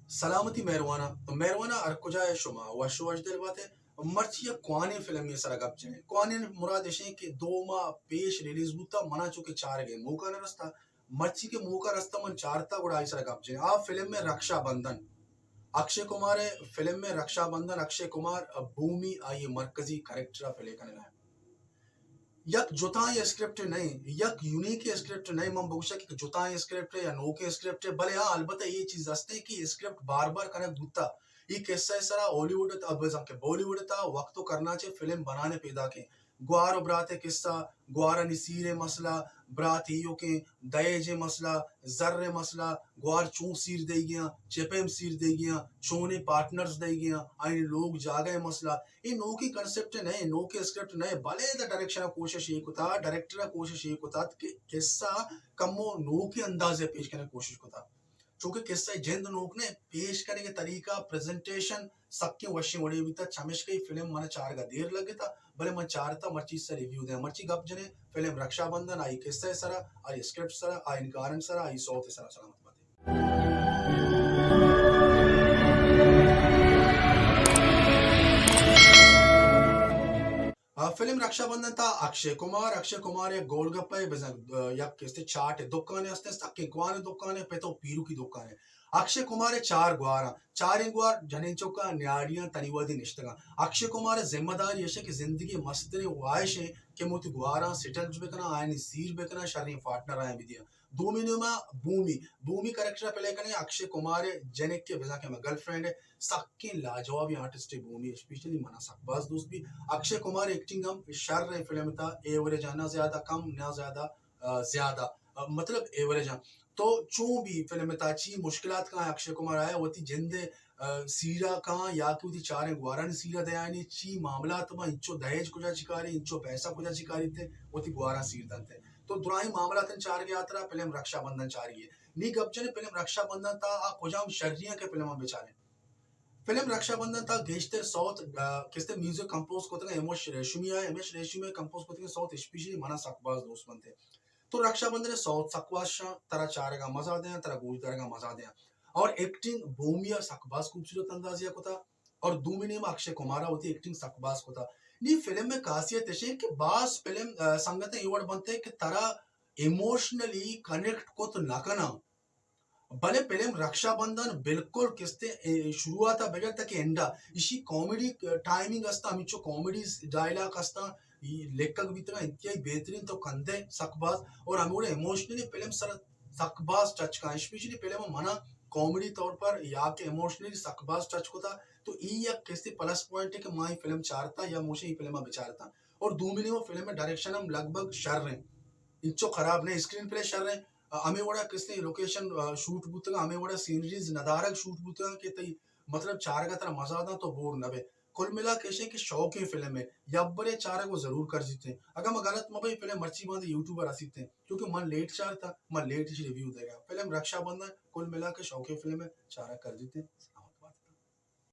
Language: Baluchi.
سلامتی مہروانا، مہروانا ہر کجا ہے شما وش وش دل باتے۔ مرچی یک کوانیں فلمے سرا گپ جنیں۔ کوانیں مراد اشیں کہ دو ماہ پیش ریلیز بوتا، منا چونکہ چارگے موقع نہ رستا، مرچی کہ موقع رستا من چارتا گڑا آئی سرا گپ جنیں۔ آ فلم میں رکشا بندھن، اکشے کمار ہے فلم میں رکشا بندھن، اکشے کمار بھومی آئی مرکزی کریکٹر پلے کنگا ہے۔ یک جتائیں اسکرپٹ نہ، یک یونیک اسکرپٹ نہ، من بگوشاں کہ جتائیں اسکرپٹ ہے یا نوکیں اسکرپٹ ہے، بلے ہاں البتہ یہ چیز ہستے کہ اسکرپٹ بار بار کنگ بوتا۔ یہ قصہ سرا ہالی ووڈ ات، اب بزاں کہ بالی ووڈ تا وقت و کرنا چے فلم بنانے پیدا کے۔ گوار و برات قصہ، گوارانی سیر مسئلہ، برات ایوکیں دہیج مسئلہ، زر مسئلہ، گوار چون سیر دئی گیاں، چپیم سیر دئی گیاں، چونیں پارٹنرز دئی گیاں، آئی لوگ جاگہ مسئلہ، اے نوکیں کنسپٹ نہ، نوکیں اسکرپٹ نہ، بلے دا ڈائریکشن ء کوشش اے کتا، ڈائریکٹر ء کوشش اے کتا کہ قصہ کمو نوکیں انداز ء پیش کنگ ء کوشش کتا۔ چونکہ قصہ جند نوک نہ، پیش کنگ ء طریقہ، پریزنٹیشن سکیں وشیں وڑے بیتا، چمیشکہ اے فلم من چارگا دیر لگتا، بلے من چارتا مرچی سر ریویو دیاں۔ مرچی گپ جنیں فلم رکشا بندھن آئی قصہ ء سرا، آئی اسکرپٹ سرا، آئی گانن سرا، آئی سوت ء سرا۔ سلامت باتے۔ آ، فلم رکشا بندھن تا اکشے کمار، اکشے کمار یک گول گپے بزن، آ، یک استے چاٹ دکانے ہستے، سکیں کوان دکانے، پتو پیروکی دکانے۔ اکشے کمار چار گواراں، چاریں گوار جنین چوکا نیاڑیاں تنی وادی نشتگاں۔ اکشے کمار ذمہ داری ایشے کہ زندگی مستریں واہش ہے کہ موتی گواراں سیٹل بکناں، آئینی سیر بکناں، شریں پارٹنر آیاں بدیاں۔ دومی نیما بھومی، بھومی کریکٹر پلے کنے اکشے کمار جنک کے بزاں کہ ہمیں گرل فرینڈ ہے، سکیں لاجوابی آرٹسٹ ہے بھومی، اسپیشلی منا سک باز دوست بھی۔ اکشے کمار ایکٹنگ ہم شر ہے فلم تا، ایوریج نہ زیادہ کم، نہ زیادہ، آ، زیادہ، آ، مطلب ایوریج ہاں۔ تو چون بھی فلم تا چی مشکلات کا اکشے کمار آیا وتی جند، آ، سیرا کاں یا کہ وتی چاریں گوارانی سیرا دیانی، چی معاملات با، انچو دہیج کجا چکاری، انچو پیسہ کجا چکاری تے، وتی گوارا سیر دنتے۔ تو دراہیں معاملاتاں چارگے آترا فلم رکشا بندھن چارگے۔ نی گپ جنے فلم رکشا بندھن تا آ کجام شریاں کہ فلم ہم بچاریں۔ فلم رکشا بندھن تا گیشتر سوت، آ، کستے میوزک کمپوز کتگا ہمیش ریشمی آئے، ہمیش ریشمی کمپوز کتگا سوت اسپیشلی منا سک باز دوست بنتے۔ تو رکشا بندھن سوت سک باز شاں، ترا چارگا مزہ دیاں، ترا گوش دارگا مزہ دیاں۔ اور ایکٹنگ بھومی سک باز خوبصورت اندازیا کتا۔ اور دومی نیما اکشے کمارا وتی ایکٹنگ سک باز کتا۔ نی فلم میں خاصیت اشے کہ باز فلم، آ، سنگت اے وڑ بنتے کہ ترا ایموشنلی کنیکٹ کت نہ کناں۔ بلے فلم رکشا بندھن بالکل کستے، اے، شروعات بگر تک اینڈا اشی کامیڈی ٹائمنگ استا، ہمچو کامیڈی ڈائلاگ استا، ای لکھگ بیتگا انتہائی بہترین تو کندے سک باز۔ اور ہموڑے ایموشنلی فلم سر سک باز ٹچ کا، اسپیشلی فلم منا کامیڈی طور پر یا کہ ایموشنلی سک باز ٹچ کتا، تو ای یک کستے پلس پوائنٹ ہے کہ ما ای فلم چارتا یا موشے ای فلم بچارتا۔ اور دومی نیمو فلم ڈائریکشن ہم لگ بھگ شر ہیں، انچو خراب نہیں، اسکرین پلے شر ہیں۔ ہمیں وڑا کستے لوکیشن، آ، شوٹ بوتگا، ہمیں وڑا سینریز ندارگ شوٹ بوتگا کہ تئی مطلب چارگا ترا مزہ داں تو بور نہ بے۔ کل ملا کے اشیں کہ شوقیں فلم ہے، یبرے چارگ و ضرور کر جیتے۔ اگر میں غلط مبیں فلم مرچی باندے یوٹیوب پر رسیتے، کیونکہ من لیٹ چارتا، من لیٹ اسی ریویو دے گا۔ فلم رکشا بندھن کل ملا کے شوقیں فلم ہے، چارگ کر جیتے۔